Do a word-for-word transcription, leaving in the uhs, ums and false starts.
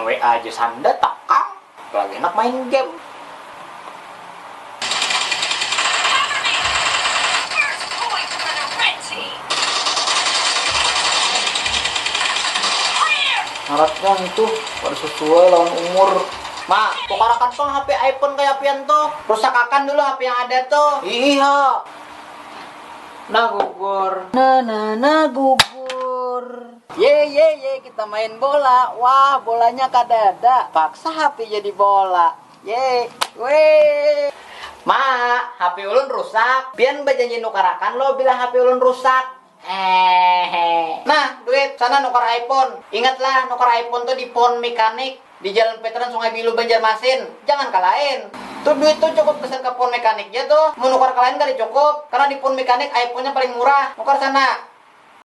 W A aja sanda takang, lagi enak main game. Syaratnya itu pada sesuai lawan umur. Ma, tukarakan pang H P iPhone kayak pian tuh. Rusakakan dulu H P yang ada tuh. Iya. Nah gugur. Nah nah nah gugur. Ye ye ye, kita main bola. Wah, bolanya kadada. Paksa H P jadi bola. Ye. Weh. Ma, H P ulun rusak. Pian bajanji nukarakan lo bila H P ulun rusak. Hehe. Nah, duit, sana nukar iPhone. Ingatlah, nukar iPhone tuh di Pon Mekanik di Jalan Veteran Sungai Bilu, Banjarmasin. Jangan ka lain. Tuh duit tuh cukup pesan ke Pon Mekanik ja tuh. Mau nukar ka lain kada cukup, karena di Pon Mekanik iPhone-nya paling murah. Nukar sana.